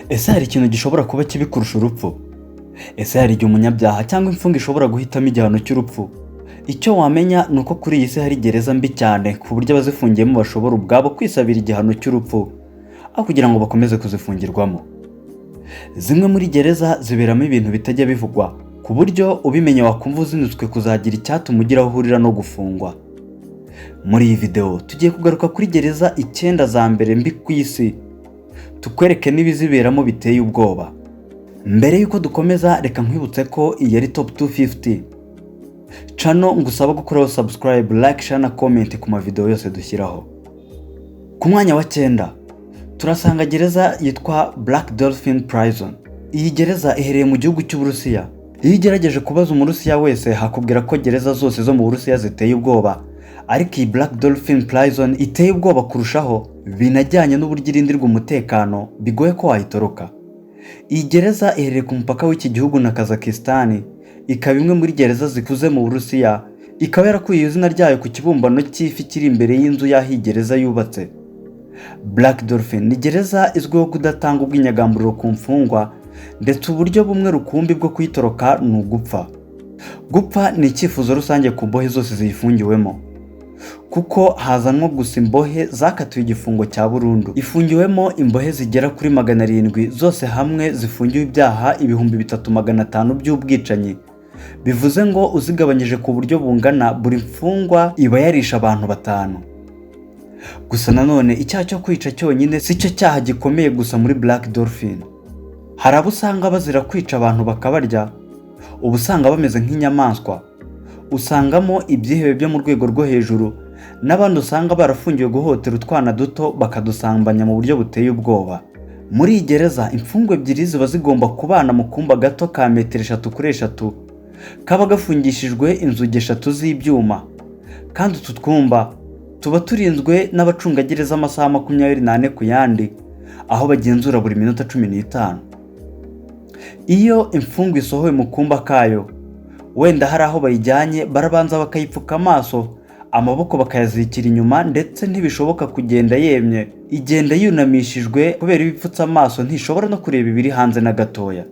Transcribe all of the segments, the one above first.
Ese hari ikintu gishobora kuba kibi kurusha urupfu? Ese hari igihe umunyabyaha cyangwa imfungwa ishobora guhitamo igihano cy'urupfu? Icyo wamenya ni uko kuri iyi si hari gereza mbi cyane, ku buryo abazifungiyemo bashobora ubwabo kwisabira igihano cy'urupfu aho kugira ngo bakomeze kuzifungirwamo. Zimwe muri gereza ziberamo ibintu bitajya bivugwa, ku buryo ubimenye wakumva uzinutswe kuzagira icyatuma ugira aho uhurira no gufungwa. Muri iyi videwo tugiye kugaruka kuri gereza icyenda za mbere mbi ku isi, tukwereke n'ibiziberamo biteye ubwoba. Mbere y'uko dukomeza, reka nkwibutse ko iyi ari Top 250 channel, ngusaba gukoraho subscribe, like, share na comment ku mavideo yose dushyiraho. Ku mwanya wa cyenda turasanga gereza yitwa Black Dolphin Prison. Iyi gereza iherereye mu gihugu cy'Uburusiya. Iyo ugerageje kubaza Umurusiya wese, hakubwira ko gereza zose zo mu Burusiya ziteye ubwoba, ariko iyi Black Dolphin Prison iteye ubwoba kurushaho, binajyanye n'uburyo irindirwa umutekano, bigoye ko wayitoroka. Iyi gereza iherereye ku mupaka w'iki gihugu na Kazakhstan, ikaba imwe muri gereza zikuze mu Burusiya, ikaba yarakuye izina ryayo ku kibumbano cy'ifi kiri imbere y'inzu y'aho iyi gereza yubatse. Black Dolphin ni gereza izwiho kudatanga ubwinyagamburiro ku mfungwa, ndetse uburyo bumwe rukumbi bwo kuyitoroka ni ugupfa. Gupfa ni icyifuzo rusange ku mbohe zose ziyifungiwemo, kuko hazanwa gusa imbohe zakatiwe igifungo cya burundu. Ifungiwemo imbohe zigera kuri 700, zose hamwe zifungiwe ibyaha 3500 by'ubwicanyi. Bivuze ngo uzigabanyije ku buryo bungana, buri mfungwa iba yarishe abantu batanu. Gusa nanone icyaha cyo kwica cyonyine si cyo cyaha gikomeye gusa muri Black Dolphin. Hari abo usanga bazira kwica abantu bakabarya, uba usanga bameze nk'inyamaswa. Usangamo ibyihebe byo mu rwego rwo hejuru, n'abandi usanga barafungiwe guhohotera utwana duto, bakadusambanya mu buryo buteye ubwoba. Muri iyi gereza imfungwa ebyiri ziba zigomba kubana mu kumba gato ka metero 3 kuri 3, kaba gafungishijwe inzugi eshatu z'ibyuma, kandi utu twumba tuba turinzwe n'abacungagereza amasaha 24 ku yandi, aho bagenzura buri minota 15. Iyo imfungwa isohowe mu kumba kayo, wenda hari aho bayijyanye, barabanza bakayipfuka amaso, amaboko bakayazirikira inyuma, ndetse ntibishoboka kugenda yemye, igenda yunamishijwe. Kubera iba ipfutse amaso, ntishobora no kureba ibiri hanze na gatoya.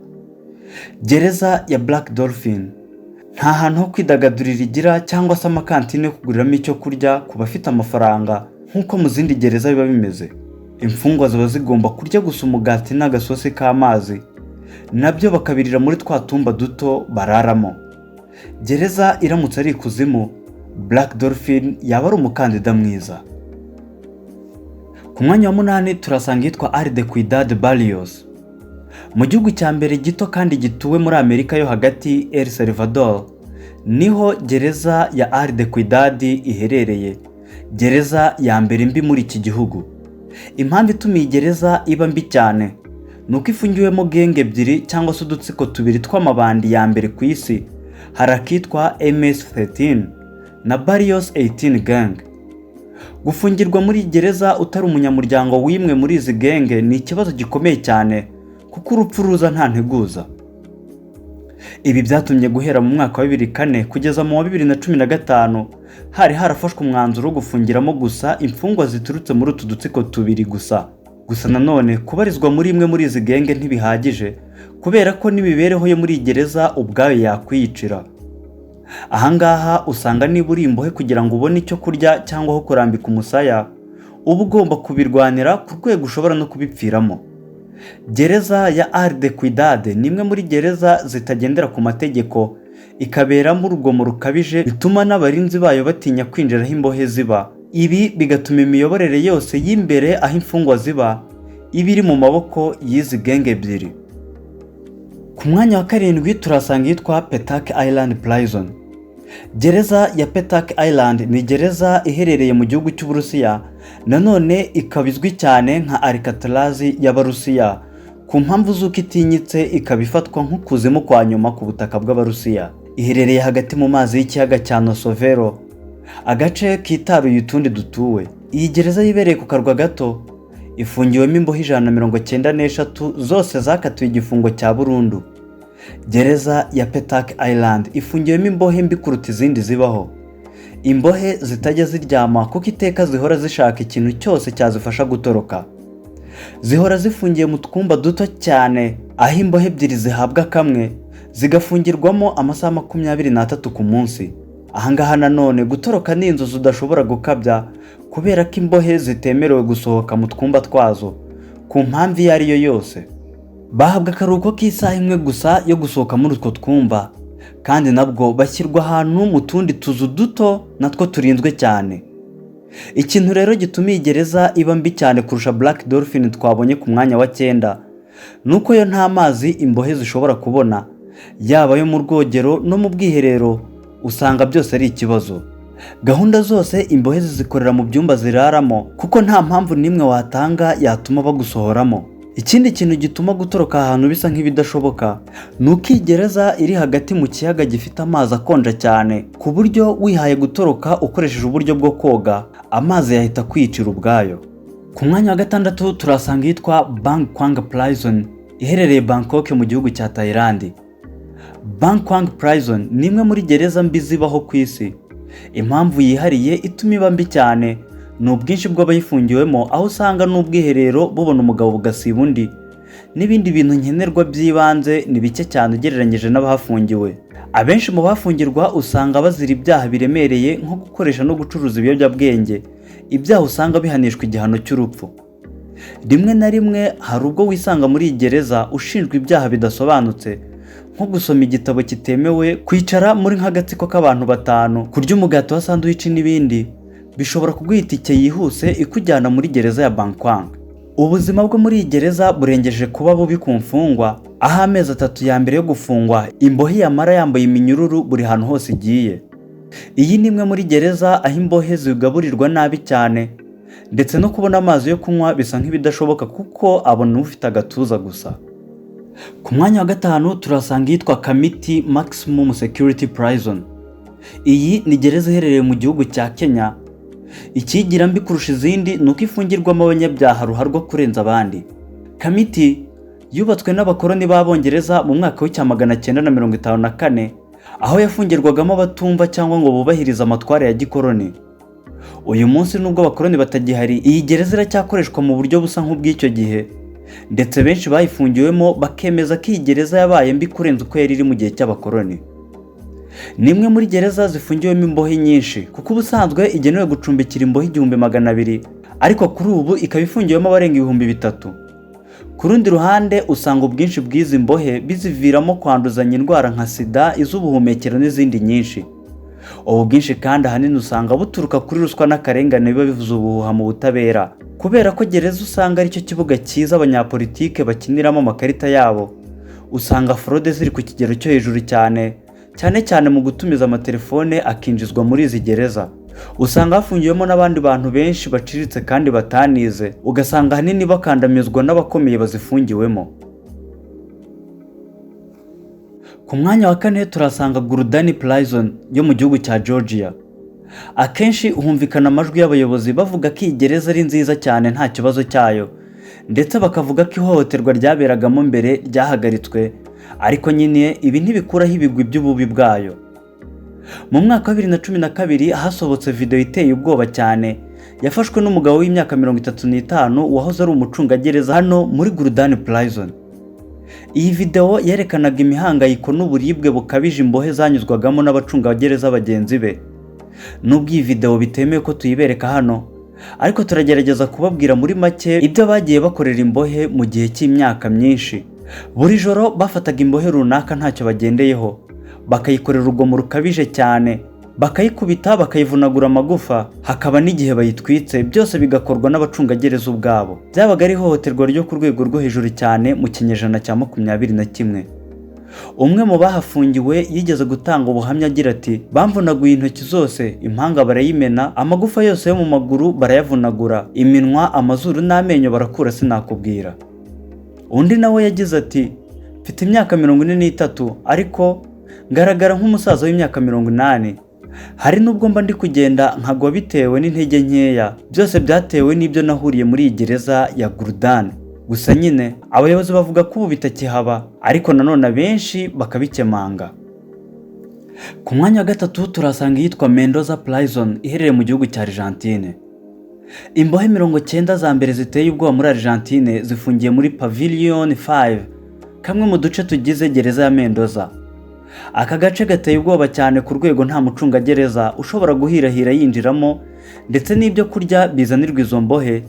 Gereza ya Black Dolphin nta hantu ho kwidagadurira igira, cyangwa se amakantine yo kuguriramo icyo kurya ku bafite amafaranga nk'uko mu zindi gereza biba bimeze. Imfungwa ziba zigomba kurya gusa umugati n'agasosi k'amazi, nabyo bakabirira muri twa tumba duto bararamo. Gereza iramutse ari ikuzimu, Black Dolphin yaba ari umukandida mwiza. Ku mwanya wa munani turasanga iyitwa Ardecuidad Barrios. Mu gihugu cya mbere gito kandi gituwe muri Amerika yo Hagati, El Salvador, niho gereza ya Ardecuidad iherereye, gereza ya mbere mbi muri iki gihugu. Impamvu ituma iyi gereza iba mbi cyane ni uko ifungiwemo gang ebyiri, cyangwa se udutsiko tubiri tw'amabandi ya mbere ku isi. Hari akitwa MS-13 na Barrios 18 Gang. Gufungirwa muri gereza utari umunyamuryango w'imwe muri izi gang ni ikibazo gikomeye cyane, kuko urupfu ruza nta nteguza. Ibi byatumye guhera mu mwaka wa 2004 kugeza mu wa 2015 hari harafashwe umwanzuro wo gufungiramo gusa imfungwa ziturutse muri utu dutsiko tubiri gusa. Gusa nanone kubarizwa muri imwe muri izi gang ntibihagije, kubera ko n'imibereho yo muri iyi gereza ubwayo yakwiyicira. Ahangaha usanga niba uri imbohe, kugira ngo ubone icyo kurya cyangwa aho kurambika umusaya, uba ugomba kubirwanira ku rwego ushobora no kubipfiramo. Gereza ya Ardecuidad ni imwe muri gereza zitagendera ku mategeko, ikaberamo urugomo rukabije, bituma n'abarinzi bayo batinya kwinjira aho imbohe ziba. Ibi bigatuma imiyoborere yose y'imbere aho imfungwa ziba iba iri mu maboko y'izi gang ebyiri. Ku mwanya wa karindwi turasanga iyitwa Petak Island Prison. Gereza ya Petak Island ni gereza iherereye mu gihugu cy'Uburusiya, nanone ikaba izwi cyane nka Alcatraz y'Abarusiya, ku mpamvu z'uko itinyitse, ikaba ifatwa nk'ukuzimu kwa nyuma ku butaka bw'Abarusiya. Iherereye hagati mu mazi y'ikiyaga cya Nosovero, agace kitaruye utundi dutuwe. Iyi gereza yibereye ku karwa gato ifungiwemo imbohe 193, zose zakatiwe igifungo cya burundu. Gereza ya Petak Island ifungiwemo imbohe mbi kuruta izindi zibaho, imbohe zitajya ziryama, kuko iteka zihora zishaka ikintu cyose cyazifasha gutoroka. Zihora zifungiye mu twumba duto cyane, aho imbohe ebyiri zihabwa kamwe, zigafungirwamo amasaha 23 ku munsi. Ahangaha nanone gutoroka ni inzozi udashobora gukabya, kubera ko imbohe zitemerewe gusohoka mu twumba twazo ku mpamvu iyo ari yo yose. Bahabwa akaruhuko k'isaha imwe gusa yo gusohoka muri utwo twumba, kandi nabwo bashyirwa ahantu mu tundi tuzu duto natwo turinzwe cyane. Ikintu rero gituma iyi gereza iba mbi cyane kurusha Black Dolphin twabonye ku mwanya wa 9, ni uko yo nta mazi imbohe zishobora kubona, yaba ayo mu rwogero no mu bwiherero, usanga byose ari ikibazo. Gahunda zose imbohe zizikorera mu byumba ziraramo, kuko nta mpamvu n'imwe watanga yatuma bagusohoramo. Ikindi kintu gituma gutoroka ahantu bisa nk'ibidashoboka ni uko iyi gereza iri hagati mu kiyaga gifite amazi akonja cyane, ku buryo wihaye gutoroka ukoresheje uburyo bwo koga, amazi yahita kwiyicira ubwayo. Ku mwanya wa 6 turasanga iyitwa Bang Kwang Prison iherereye Bangkok mu gihugu cya Thailand. Bang Kwang Prison ni imwe muri gereza mbi zibaho ku isi. Impamvu yihariye ituma iba mbi cyane ni ubwinshi bw'abayifungiwemo, aho usanga n'ubwiherero bubona umugabo bugasiba undi, n'ibindi bintu nkenerwa by'ibanze ni bike cyane ugereranyije n'abahafungiwe. Abenshi mu bafungirwa usanga bazira ibyaha biremereye nko gukoresha no gucuruza ibiyobyabwenge, ibyaha usanga bihanishwa igihano cy'urupfu. Rimwe na rimwe hari ubwo wisanga muri iyi gereza ushinjwa ibyaha bidasobanutse, nko gusoma igitabo kitemewe, kwicara muri nk'agatsiko k'abantu batanu, kurya umugati wa sandwich n'ibindi bishobora kuguha itike yihuse ikujyana muri gereza ya Bangkwang. Ubuzima bwo muri iyi gereza burengeje kuba bubi ku mfungwa, aho amezi 3 ya mbere yo gufungwa imbohe yamara yambaye iminyururu buri hantu hose igiye. Iyi ni imwe muri gereza aho imbohe zigaburirwa nabi cyane, ndetse no kubona amazi yo kunywa bisa nk'ibidashoboka kuko abona ufite agatuza gusa. Ku mwanya wa 5 turasanga iyitwa Kamiti Maximum Security Prison. Iyi ni gereza iherereye mu gihugu cya Kenya. Ikigira mbi kurusha izindi ni uko ifungirwamo abanyabyaha ruharwa kurenza abandi. Kamiti yubatswe n'abakoloni b'Abongereza mu mwaka w'1954, aho yafungirwagamo abatumva cyangwa ngo bubahirize amatware ya gikoloni. Uyu munsi nubwo abakoloni batagihari, iyi gereza iracyakoreshwa mu buryo busa nk'ubw'icyo gihe, ndetse benshi bayifungiwemo bakemeza ko iyi gereza yabaye mbi kurenza uko yari iri mu gihe cy'abakoloni. Ni imwe muri gereza zifungiwemo imbohe nyinshi, kuko ubusanzwe igenewe gucumbikira imbohe 1200, ariko kuri ubu ikaba ifungiwemo abarenga 3000. Ku rundi ruhande usanga ubwinshi bw'izi mbohe biziviramo kwanduzanya indwara nka sida, iz'ubuhumekero n'izindi nyinshi. Ubu bwinshi kandi ahanini usanga buturuka kuri ruswa n'akarengane biba bivuze ubuhuha mu butabera, kubera ko gereza usanga aricyo kibuga cyiza abanyapolitike bakiniramo amakarita yabo. Usanga fraude ziri ku kigero cyo hejuru cyane, cyane cyane mu gutumiza amatelefone akinjizwa muri izi gereza. Usanga hafungiwemo n'abandi bantu benshi baciriritse kandi batanize, ugasanga ahanini bakandamizwa n'abakomeye bazifungiwemo. Ku mwanya wa 4 turasanga Gurdani Prison yo mu gihugu cya Georgia. Akenshi humvikana amajwi y'abayobozi bavuga ko iyi gereza ari nziza cyane nta kibazo cyayo, ndetse bakavuga ko ihohoterwa ryaberagamo mbere ryahagaritswe, ariko nyine ibi ntibikuraho ibigwi by'ububi bwayo. Mu mwaka wa 2012 hasohotse video iteye ubwoba cyane yafashwe n'umugabo w'imyaka 35 wahoze ari umucungagereza hano muri Gurdani Prison. Iyi video yerekanaga imihangayiko n'uburibwe bukabije imbohe zanyuzwagamo n'abacungagereza bagenzi be. Nubwo iyi video bitemewe ko tuyibereka hano, ariko turagerageza kubabwira muri make ibyo bagiye bakorera imbohe mu gihe cy'imyaka myinshi. Buri joro bafataga imbohe runaka ntacyo bagendeyeho, bakayikorera urugomo rukabije cyane, bakayikubita, bakayivunagura amagufa, hakaba n'igihe bayitwitse, byose bigakorwa n'abacungagereza ubwabo. Byabaga ari ihohoterwa ryo ku rwego rwo hejuru cyane mu kinyejana cya 21. Umwe mu bahafungiwe yigeze gutanga ubuhamya agira ati: "Bamvunaguye intoki zose, impanga barayimena, amagufa yose yo mu maguru barayavunagura, iminwa, amazuru n'amenyo barakura sinakubwira." Undi nawe yagize ati: "Mfite imyaka 43 ariko ngaragara nk'umusaza w'imyaka 80. Hari n'ubwo mba ndi kugenda nkagwa bitewe n'intege nkeya, byose byatewe n'ibyo nahuriye muri iyi gereza ya Gurdani." Gusa nyine abayobozi bavuga ko ubu bitakihaba, ariko nanone abenshi bakabikemanga. Ku mwanya wa 3 turasanga iyitwa Mendoza Prison iherereye mu gihugu cya Argentine. Imbohe 90 za mbere ziteye ubwoba muri Argentine zifungiye muri Pavilion 5, kamwe mu duce tugize gereza ya Mendoza. Aka gace gateye ubwoba cyane ku rwego nta mucungagereza ushobora guhirahira yinjiramo, ndetse n'ibyo kurya bizanirwa izo mbohe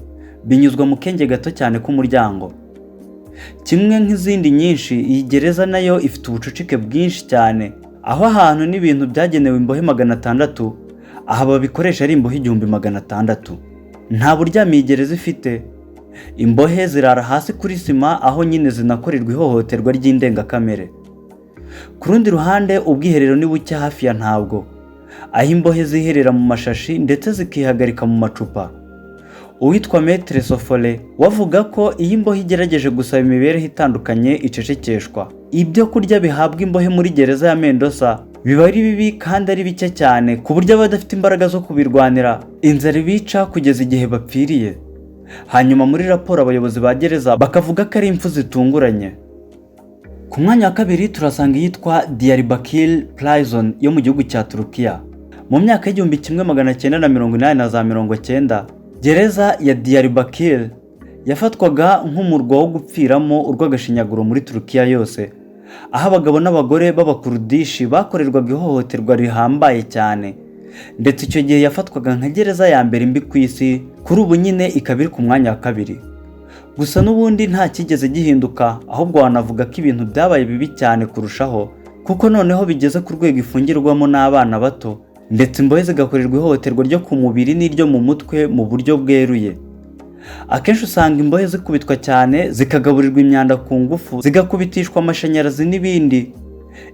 binyuzwa mu kenge gato cyane k'umuryango. Kimwe nk'izindi nyinshi, iyi gereza nayo ifite ubucucike bwinshi cyane, aho ahantu n'ibintu byagenewe imbohe 600, aha babikoresha ari imbohe 1600. Nta buryamo iyi gereza ifite. Imbohe zirara hasi kuri sima, aho nyine zinakorerwa ihohoterwa ry'indengakamere. Ku rundi ruhande, ubwiherero ni buke, hafi ya ntabwo, aho imbohe ziherera mu mashashi ndetse zikihagarika mu macupa. Uwitwa Maître Sofole wavuga ko iyo imbohe igerageje gusaba imibereho itandukanye icecekeshwa. Ibyo kurya bihabwa imbohe muri gereza ya Mendoza biba ari bibi kandi ari bike cyane, ku buryo abadafite imbaraga zo kubirwanira inzara ibica kugeza igihe bapfiriye. Hanyuma muri raporo abayobozi ba gereza bakavuga ko ari impfu zitunguranye. Ku mwanya wa kabiri turasanga iyitwa Diyarbakir Prison yo mu gihugu cya Turukiya. Mu myaka y'1980 na za 90, gereza ya Diyarbakir yafatwaga nk'umurwa wo gupfiramo urw'agashinyaguro muri Turukiya yose, aho abagabo n'abagore b'Abakurudishi bakorerwaga ihohoterwa rihambaye cyane. Ndetse icyo gihe yafatwaga nka gereza ya mbere mbi ku isi. Kuri ubu nyine ikaba iri ku mwanya wa kabiri. Gusa n'ubundi nta cyigeze gihinduka, ahubwo wanavuga ko ibintu byabaye bibi cyane kurushaho, kuko noneho bigeze ku rwego ifungirwamo n'abana bato, ndetse imbohe zigakorerwa ihohoterwa ryo ku mubiri n'iryo mu mutwe mu buryo bweruye. Akenshi usanga imbohe zikubitwa cyane, zikagaburirwa imyanda ku ngufu, zigakubitishwa amashanyarazi n'ibindi.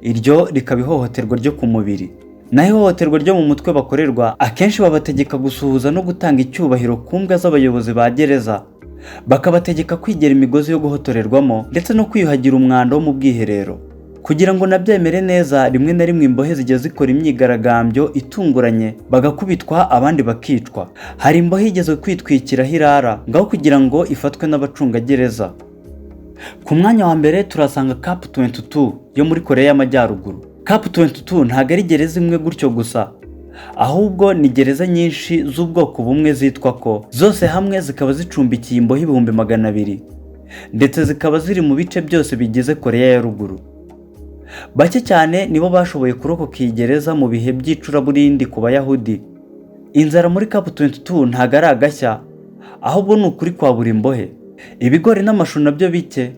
Iryo rikaba ihohoterwa ryo ku mubiri. Naho ihohoterwa ryo mu mutwe bakorerwa, akenshi babategeka gusuhuza no gutanga icyubahiro ku mbwa z'abayobozi ba gereza, bakabategeka kwigera imigozi yo guhotorerwamo, ndetse no kwiyuhagira umwanda wo mu bwiherero. Kugira ngo nabyemere neza, rimwe na rimwe imbohe zijya zikora imyigaragambyo itunguranye, bagakubitwa, abandi bakicwa. Hari imbohe igeze kwitwikiraho irara ngaho kugira ngo ifatwe n'abacungagereza. Ku mwanya wa mbere turasanga Camp 22 yo muri Korea y'Amajyaruguru. Camp 22 ntabwo ari gereza imwe gutyo gusa, ahubwo ni gereza nyinshi z'ubwoko bumwe zitwa ko, zose hamwe zikaba zicumbikiye imbohe 200,000, ndetse zikaba ziri mu bice byose bigize Korea ya Ruguru. Bake cyane nibo bashoboye kurokoka iyi gereza mu bihe by'icuraburindi ku Bayahudi. Inzara muri Camp 22 ntabwo ari agashya, ahubwo ni ukuri kwa buri mbohe. Ibigori n'amashu nabyo bike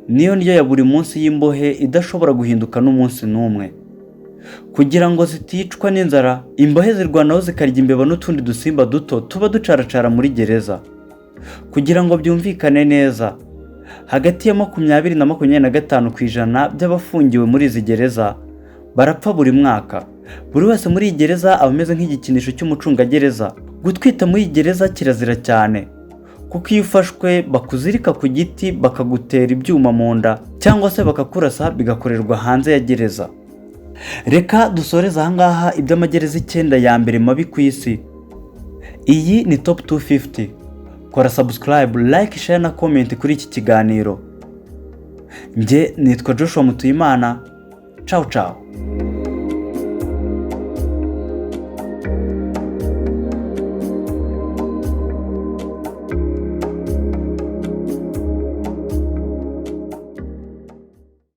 niyo ndyo ya buri munsi y'imbohe, idashobora guhinduka n'umunsi n'umwe. Kugira ngo ziticwa n'inzara, imbohe zirwanaho zikarya imbeba n'utundi dusimba duto tuba ducaracara muri gereza. Kugira ngo byumvikane neza, hagati ya 20 na 25% by'abafungiwe muri izi gereza barapfa buri mwaka. Buri wese muri iyi gereza aba ameze nk'igikinisho cy'umucungagereza. Gutwita muri iyi gereza kirazira cyane, kuko iyo ufashwe bakuzirika ku giti, bakagutera ibyuma mu nda cyangwa se bakakurasa, bigakorerwa hanze ya gereza. Reka dusoreze ahangaha iby'amagereza 9 ya mbere mabi ku isi. Iyi ni Top 250. Kora subscribe, like, share na comment kuri iki kiganiro. Njye nitwa Joshua Mutuyimana. Ciao ciao.